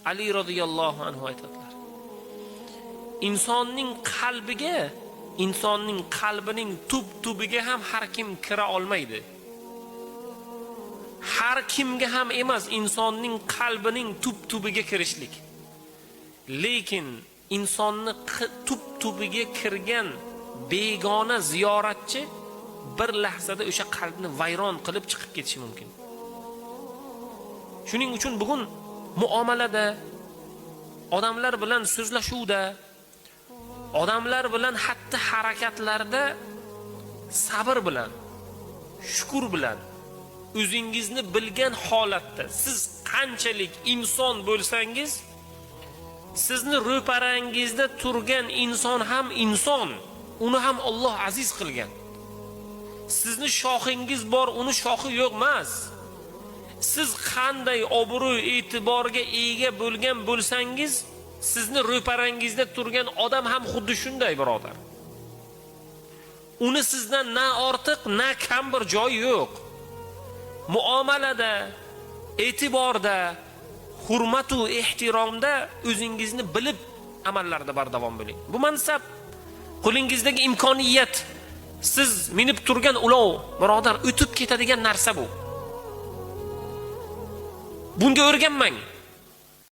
Ali roziyallohu anhu aytadilar. Insonning qalbiga, insonning qalbining tub tubiga ham har kim kira olmaydi. Har kimga ham emas insonning qalbining tub tubiga kirishlik. Lekin insonni tub tubiga kirgan begona ziyoratchi bir lahzada o'sha qalbni vayron qilib chiqib ketishi mumkin. Shuning uchun bugun muomalada, odamlar bilan so'zlashuvda, odamlar bilan xatti harakatlarda sabr bilan, shukur bilan o'zingizni bilgan holatda siz qanchalik inson bo'lsangiz, sizni ro'parangizda turgan inson ham inson, uni ham Alloh aziz qilgan. Sizni shoxingiz bor, uni shoxi yo'q emas. Siz qanday obro' e'tiborga ega bo'lgan bo'lsangiz, sizni ro'parangizda turgan odam ham xuddi shunday, birodar. Uni sizdan na ortiq, na kam bir joyi yo'q. Muomalada, e'tiborda, hurmatu ehtiromda o'zingizni bilib amallarda bardavom bo'ling. Bu mansab, qo'lingizdagi imkoniyat, siz minib turgan ulov, birodar, o'tib ketadigan narsa bu. Bunga o'rganmang.